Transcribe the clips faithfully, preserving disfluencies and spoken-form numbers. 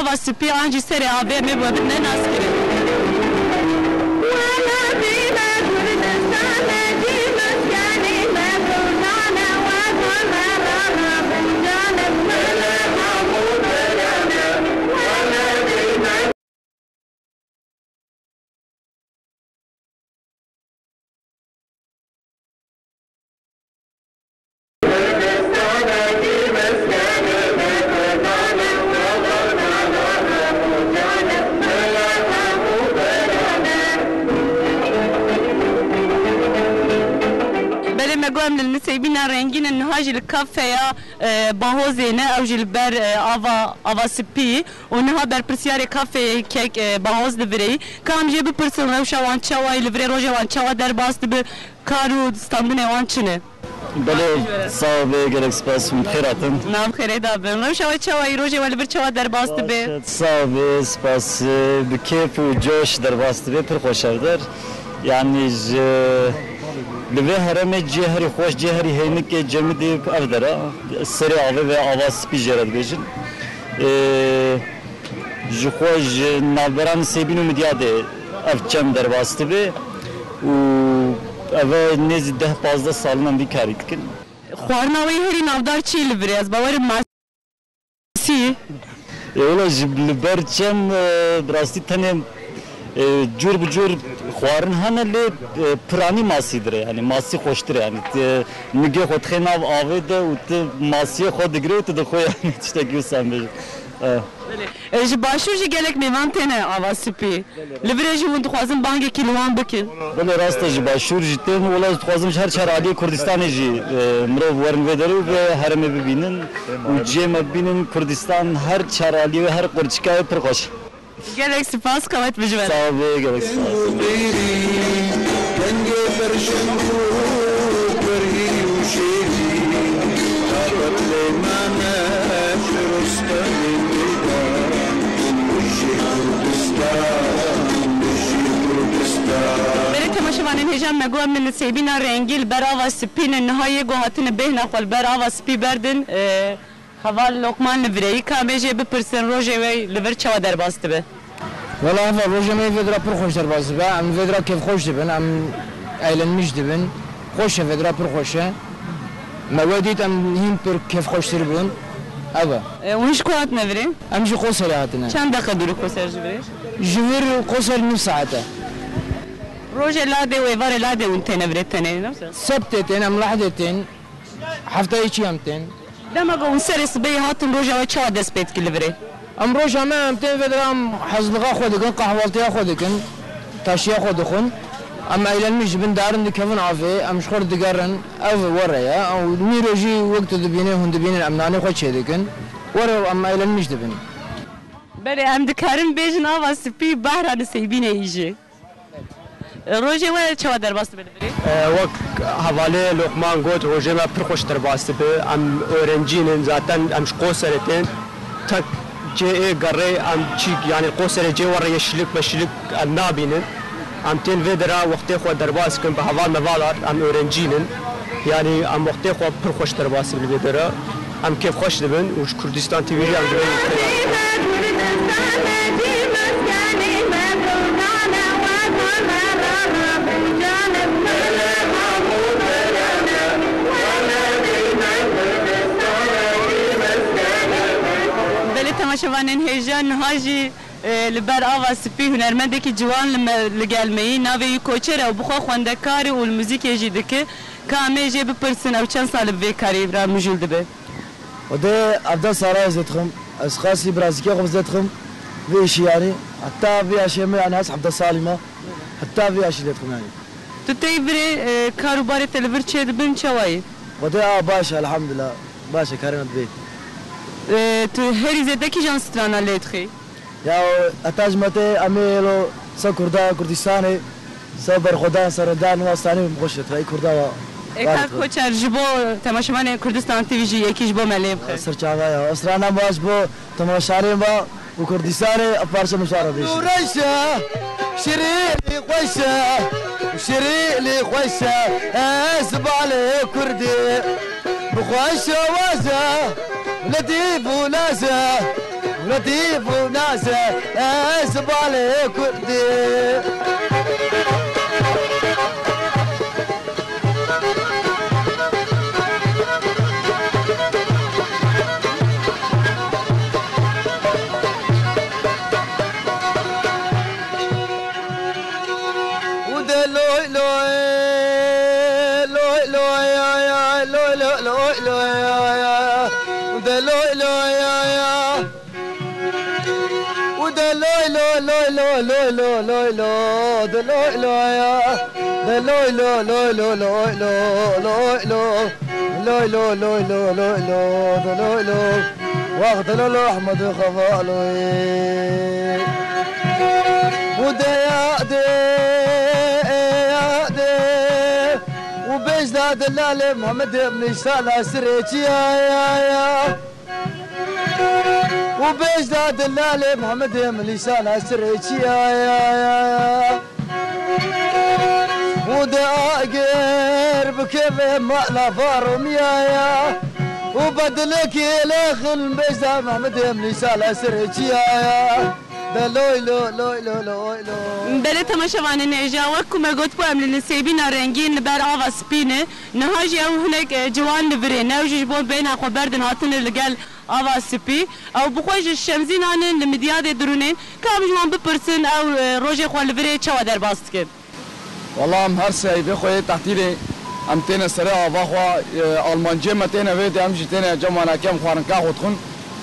Ava spî an jî serê avê em ê bi we bin ne naskirin. Belê me got em li Nisêbîna rengîn in, niha jî li kafeya, e, Bahozê ne, ew jî li ber, e, ava, ava spî. Û niha berpirsiyarê kafeyê kek, e, Bahoz li vireyî. Ka em jê bipirsin rewşa wan çawa ye, li virê rojê wan çawa derbas dibe, kar û standinê wan çi ne? Belê, sax be, gelek spas, hûn bi xêr hatin. Nav xêrê de bin. Rewşa we çawa ye, rojê we li vir çawa derbas dibe? Sax be, spas, e, bi kêf û coş derbas dibe, pir xweş e vir. Yanî ji, li vê herêmê cihê herî xweş, cihê herî hênik e, cemidî ev der e. Serê avê ve ava spî jê re dibêjin. E, Ji xwe ji navbera Nisêbîn û Midyadê ev çem derbas dibe û ev e nêzî deh pazdeh sal in em vî karî dikin. Xwarina wê herî navdar çi li vir e? Ez bawerim masî. E, wela ji li ber çem, e, bi rastî tenê, e, cûr bi cûr xwarin hene lê, e, piranî masî dir e. Yanî masî xweştir e. Yanî, e, nigê xwe dixê nav avê de û tu masiyê xwe digirê û tu dixwe yanî tiştekî wisa em bêjin. E. Belê. E, ji Başûr jî gelek mêvan têne ava spî. Li virê jî hûn dixwazin bangekî li wan bikin? Belê rast e, ji Başûr jî tên. Wela ez dixwazim ji her çar aliyê Kurdistanê jî, e, mirov werin vê derê û vê herêmê bibînin. Û cihê me bibînin Kurdistan her çar aliyê wê her qurçikayê pir xweş. Gelek spas, qewet bijî we. Sax be, gelek spas. Dengê berjeng û perî û şêrî, tabetlê me ne ji Rustemê pêda. Bijî Kurdistan, bijî Kurdistan. Belê temaşevanên hêja, me got em li Nisêbîna rengî li ber ava spî ne, niha yê ku hatine bêhna xwe li ber ava spî berdin, e, Heval Lokman li vireyî, ka em ê jê bipirsin, rojê wê li vir çawa derbas dibe? Wela heval, rojê me yê vê dira pir xweş derbas dibe. Em vê dira kêfxweş dibin, em eğlenmiş dibin. Xweş e, vê dira pir xweş e. Me we dît, em hîn pir kêfxweştir bûn. Ev e. E, hûn ji ku hatine virê? Em ji Qoserê hatine. Çend deqe dûr e Qoser ji virê? Ji vir Qoser nîv saet e. Rojê ladê û êvarê ladê hûn têne virê tenê, ne wisa? Sebtê tên, em lehdê tên. Heftayê çî em tên. Dema ku hûn serê sibehê hatin, roja we çawa dest pê dikir li virê? Em roja me em tên vê dira em hezlixa xwe dikin, qehwaltiya xwe dikin, taşiya xwe dixwin. Em eğlenmiş dibin, darin dikevin avê, em ji xwe re digerin, ev were ye. Ew nîro jî wek tu dibînî, hûn dibînin, em nanê xwe çêdikin. Were em eğlenmiş dibin. Belê, em dikarin bêjin ava spî behra Nisêbînê yî jî. Rojê we çawa derbas dibe li virê? E, wek hevalê Lokman got, rojê me pir xweş derbas dibe. Em öğrencî nin, zaten em ji Qoserê tên. Tek cê ê gerê em çî, yanî Qoserê cê were yeşillik meşillik em nabînin. Em tên vê dira wextê xwe derbas dikin bi heval mevalar, em öğrencî nin. Yanî em wextê xwe pir xweş derbas dibin li vê dera. Em kêfxweş dibin û ji Kurdistan T V jî em divê. Belê temaşevanên hêja, niha jî, e, li ber ava spî hunermendekî ciwan li me, li gel me yî, navê wî Koçer e û bi xwe xwendekar e û li muzîkê jî dike. Ka em ê jê bipirsin, ew çend sal bi vê karî re mijûl dibe? Xwedê hevdeh sala ez dixwim. Ez xasî birazîkê xwe zêde dixwim. Vê îşî yanî. Heta vê yaşê me yanî ez hevdeh salî me. Heta vê yaşî zêde dixwim yanî. Tu tey virê, e, kar û barê te li vir çê dibin çawa ye? Xwedê a baş e, elhamdulillah. Baş e, karê me dibê. E, tu herî zêde kîjan strana lê dixî? Ya, heta ji me tê em ê lo ser Kurda Kurdistanê, ser berxwedan, ser rindan, wan stranê min xweş e, tra î Kurda wa. Ê kak Koçer, ji bo temaşevanên Kurdistan T V jî yekî ji bo me lê bixe. Ser çava ya. Strana me ji bo temaşevanên me û Kurdistanê ev parça min şara bêjin. Nûreşe, şirînî xweşe, şirînî xweşe, ez balê Kurdî. Bi xweş e waze, letîf û naze, Letîf û Naser, ez balê Kurdî. Û de loy loy, loy loy ya ya, loy loy loy loy ya ya. Û de loy loy ya ya. Û de loy lo, loy lo, loy lo, loy lo, de loy lo ya. De loy lo, loy lo, loy lo, loy lo. Loy lo, loy lo, loy lo, de loy lo. Wext de lo lo Ehmed Xevaloyê. Û de ya de, ya de. Û bêj da de lalê Muhammed Nîşana sirê çiya ya ya. Û bêj da de lalê Mehmedê min lîşana sirê çiya ya ya. Û de agir bikeve mala Faromiya ya. Û bedilekî lêxin bêj da Mehmedê min lîşana sirê çiya ya. De loy lo, loy lo, loy lo. Belê temaşevanên hêja, wek ku me gotibû, em li Nisêbîna Rengîn li ber Ava Spî ne. Niha jî ew hinek, e, ciwan li virê ne, ew jî ji bo bêhna xwe berdin hatine li gel Ava Spî. Ew bi xwe ji Şemzînan in, li Midyadê dirûnên. Ka em ji wan bipirsin, ew, e, rojê xwe li virê çawa derbas dikin? Wala em her sê eyvê xwe yê tehtîlê, em têne serê ava xwe, e, Almanciyê me têne vê de, em jî têne cem wanakê em xwarinka xwe dixwin.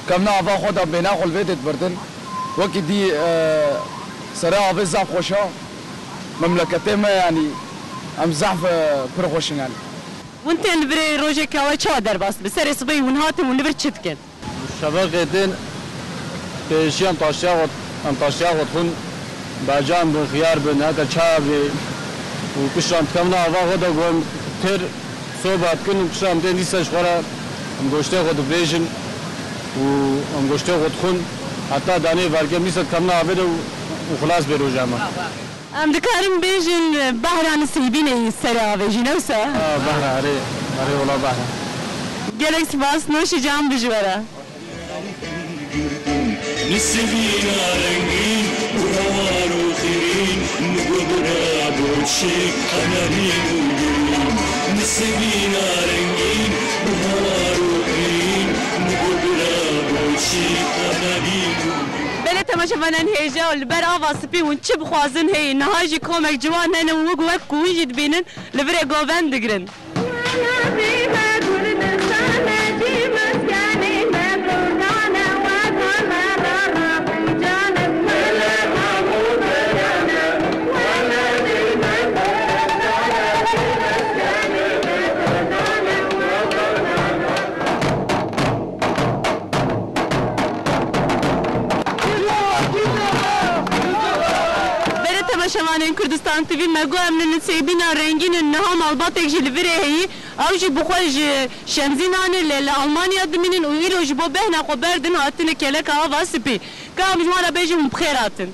Kevna ava xwe da bêhna xwe li vê de dibirdin. Wekî dî, e, serê avê zaf xweş e. Memleketê me, yanî, em zehf, e, pir xweş in, yanî. Hûn tên li virê rojeke we çawa derbas dibe? Serê sibê hûn hatin, hûn li vir çi dikin? Şeveqê tên pêşiyan taştiya xwe, em taştiya xwe dixwin, becan bin, xiyar bin, heke çaya bê û piştan dikevin ava xwe de ku em têr sohbet dikin û piştan em tên dîsa ji xwe re em goştê xwe dibêjin û em goştê xwe dixwin. Heta danê verkê em dîsa dikevin avê de û, û xilas bê roja me. Em dikarin bêjin, behra Nisêbînê yî serê avê jî, ne wisa? Ha, behra, erê, erê, wela behra. Gelek spas, noşê can bi ji we re. Nisêbîna rengîn û hewar û xîrîn, min got bira bo çi qenedîn û girîn. Nisêbîna rengîn û hewar û xîrîn, min got bira bo çi qenedîn û girîn. Belê temaşevanên hêja, li ber Ava Spî hûn çi bixwazin heye? Niha jî komek ciwan hene û wek, wek ku hûn jî dibînin, li virê govend digrin. Belê temaşevanên Kurdistan T V, me got em li Nisêbîna Rengîn in, niha malbatek jî li virê heyî. Ew jî bi xwe ji Şemzînan e, lê li Almanya dimînin û îro ji bo bêhna xwe berdin hatine kêleka Ava Spî. Ka em ji wan re bêjin hûn bi xêr hatin.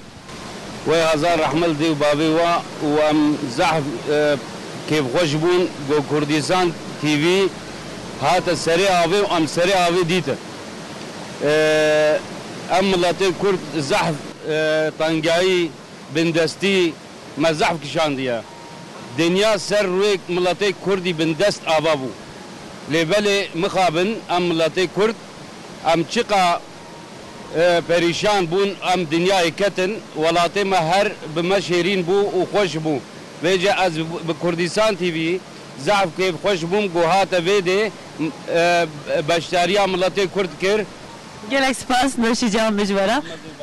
Wê hezar rehme li dê û bavê we û em zehf, e, kêfxweş bûn ku Kurdistan T V hate serê avê û em serê avê dîtin. E, em miletê Kurd zehf, e, tengayî, bindestî me zehf kişandiye. Dinya ser rûyê miletê Kurdî bindest ava bû. Lê belê mixabin em miletê Kurd, em çiqa e, perîşan bûn, em dinyayê ketin, welatê me her bi me şêrîn bû û xweş bû. Vêce ez bi, bi Kurdistan T V zehf kêfxweş bûm ku hate vê dê, e, beşdariya miletê Kurd kir. Gelek spas, noşî can bi ji we re.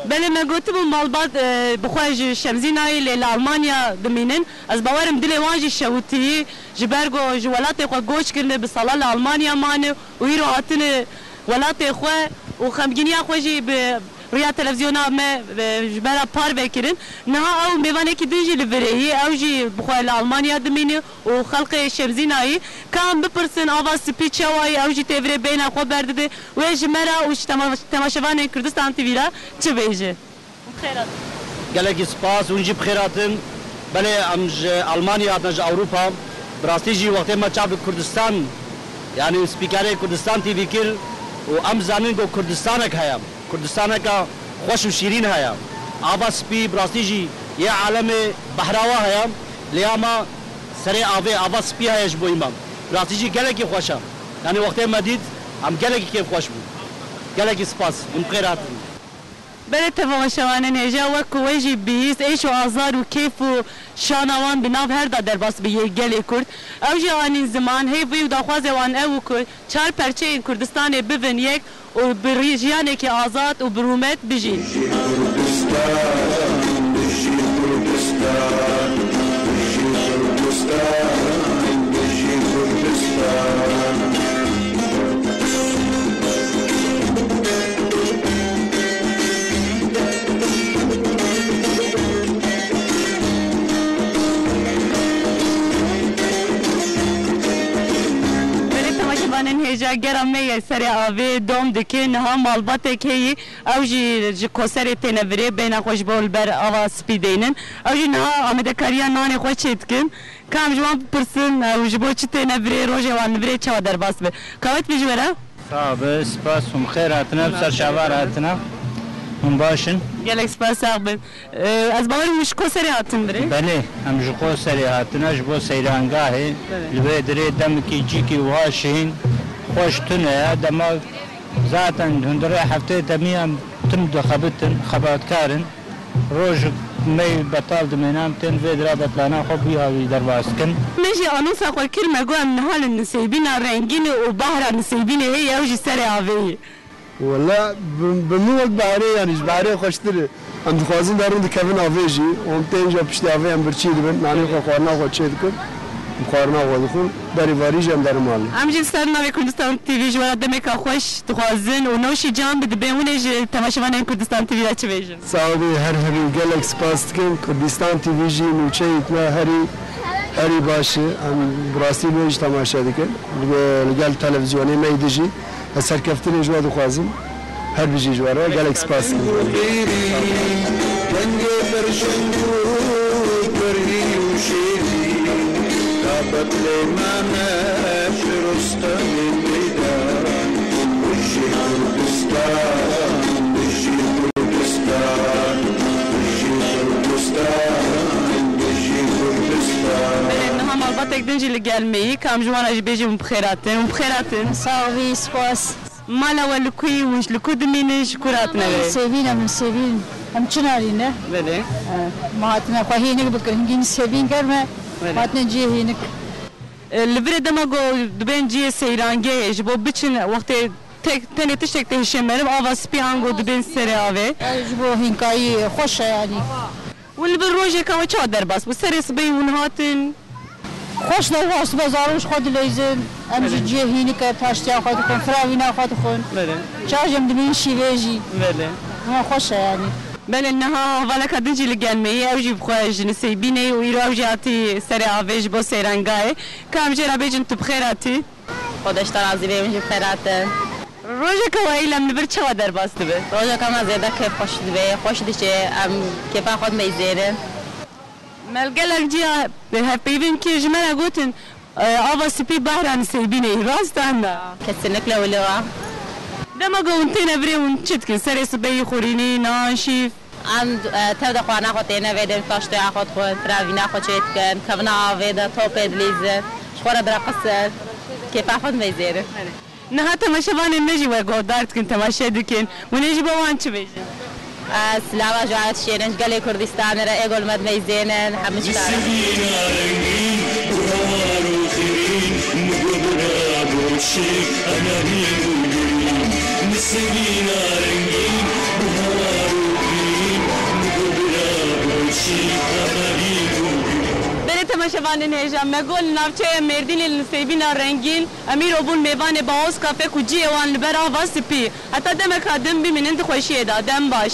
Belê me gotibû malbat, e, bi xwe ji Şemzînayê lê li Almanya dimînin. Ez bawerim dilê wan jî şewitî, ji ber ku ji welatê xwe goç kirine, bi sala li Almanya mane û îro hatine welatê xwe û xemgîniya xwe jî bi riya televîzyona me, e, ji me re parve kirin. Niha ew mêvanekî din jî li virê ye, ew jî bi xwe li Almanya dimîne û xelkê Şemzînayî. Ka em bipirsin, Ava Spî çawa ye, ew jî tê virê bêhna xwe berdide. Wê ji me re û ji tema-, temaşevanên Kurdistan T V re çi bêje? Gelekî spas, hûn jî bi xêr hatin. Belê em ji Almanya hatin, ji Ewropa. Bi rastî jî wextê me çav li Kurdistan, yanî spîkerê Kurdistan T V kir û em zanin ku Kurdistanek heye. Kurdistaneke xweş û şîrîn heye. Ava spî, bi rastî jî yê alemê behra we heye. Lê ama serê avê ava spî heye ji bo îman. Bi rastî jî gelekî xweş e. Yanî wextê me dît, em gelekî kêfxweş bûn. Gelekî spas. Hûn bi xêr hatin. Belê temaşevanên hêja, wek ku we jî bihîst, êş û azar û kêf û şana wan bi nav her da derbas bi yê gelê Kurd. Ew jî anîn ziman, hêv wî û daxwazê wan ew û ku çar perçeyên Kurdistanê bibin yek û bi rî-, jiyanekî azad û bi rûmet bijîn. Dijî Kurdistan, dijî Kurdistan, dijî Kurdistan, dijî Kurdistan. Belê temaşevanên hêja, gera me yê serê avê dom dike, niha malbatek heye, ew jî ji Koserê têne virê, bêhna xwe ji bo li ber ava spî deynin. Ew jî niha amadekariya nanê xwe çê dikin. Ka em ji wan bipirsin, ew ji bo çi têne virê, rojê wan li virê çawa derbas be? Ka we dibêje were? Sax be, spas, hûn bi xêr hatine, bi ser çavan hatine. Hûn baş in? Gelek spas, sax bin. Ee, ez bawerim hûn ji Koserê hatin virê? Belê, em ji Koserê hatine, ji bo seyrangahê. Evet. Li vê dirê demekî cîkî wiha şihîn, xweş tune ye. Dema zaten hundirê heftê temî em tim dixebitin, xebatkar in. Rojek me betal dimêne, em tên vê dira betlana xwe bûya wî derbas dikin. Me jî anonsa xwe kir, me got em niha li Nisêbîna rengîn û bahra Nisêbînê heye, ew jî serê avê ye. Wela, bi, bi min wek baharê, yanî ji baharê xweştir e. Em dixwazin derin dikevin avê jî. Em tên jî piştî avê em birçî dibin. Nanê xwe, xwarina xwe çê dikin. Em xwarina xwe dixwin. Berî varî jî em derin malê. Em jî li ser navê Kurdistan T V ji we re demeka xweş dixwazin û newşî can bidibên. Hûn ê ji temaşevanên Kurdistan T V re çi bêjin? Sax bî, her hebî gelek spas dikim. Kurdistan T V jî nûçeyek me herî, herî baş e. Em bi rastî li wê jî temaşe dikin. Li, li gel televîzyonê me yî dijî. Ez serkeftinê ji we dixwazim. Her bijî ji we re. Gelek spas dikim. Dengê berşeng û kurî û şêrî, ka betlê me ne ji Rustemê peyda. Bijî Kurdistan, bijî Kurdistan, bijî Kurdistan, bijî Kurdistan. Belê, niha malbatek din jî li gel me yî, ka em ji wan re jî bêjin hûn bi xêr hatin. Hûn bi xêr hatin. Sax bî, spas. Mala we li ku yî, hûn li ku dimînin, ji ku re hatine vê? Sêvîn, em li Sêvîn. Em Çinarî ne? Belê. E, me hatine xwe hînik bikin. Hingî Sêvîn germ e. Belê. Me hatine cihê hînik. E, li virê dema ku dibên cihê seyrangehê, ji bo biçin wextê tek, tenê tiştek tê hişê meriv, ava spî ango dibên serê avê. E, ji bo hînkayî xweş e yanî. Hûn li vir rojeka we çawa derbas bû? Serê sibehî hûn hatin? Xweş de, rast be, zarok ji xwe dileyzin. Em jî Belê. Cihê hînik e, paştiya xwe dixwin, firavîna xwe dixwin. Belê. Çar jî em dimînin şîvê jî. Belê. Hema xweş e yanî. Belê, niha hevaleka din jî li gel me ye, ew jî bi xwe ji Nisêbînê ye û îro ew jî hatî serê avê ji bo seyrangahê. Ka em jê re bêjin tu bi xêr hatî. Xwedeş te razî be, hûn jî bi xêr hatin. Rojeka we eylem li vir çawa derbas dibe? Rojeka me zêde kêfxweş dibe, xweş diçe, em kêfa xwe dimeyzêrin. Me li gelek ciya hevpeyvên kir ji me re gotin, e, ava spî behra Nisêbînê ye. Rast e hemda? Kesinlikle wilo e. Dema ku hûn têne virê hûn çi dikin? Serê sibehî xurînî, nan, şîv? Em, e, tev de xwarina xwe têne vêdin, paştoya xwe dixwin, firavîna xwe çê dikin, kevina avê de topê dilîzin, ji xwe re direqisin, kêfa xwe dimeyzêrin. Niha temaşevanên me jî we guhdar dikin, temaşe dikin. Hûn ê ji bo wan çi bêjin? Ez silava ji wan re dişênin, ji gelê Kurdistanê re, ê gol me dimeyzênin, hemû ji kar e. Nisêbîna rengîn, bi hawar û xêrîn, bi gobira boçî, em hemî û girîn. Nisêbîna rengîn, bi hawar û xêrîn, bi gobira boçî, em hemî û girîn. Belê temaşevanên hêja, me got li navçeya Mêrdînê li Nisêbîna rengîn, em îro bûn mêvanê Bahoz Kafe ku cihê wan li ber ava spî. Heta demeka din bimînin di xweşiyê de. Dem baş.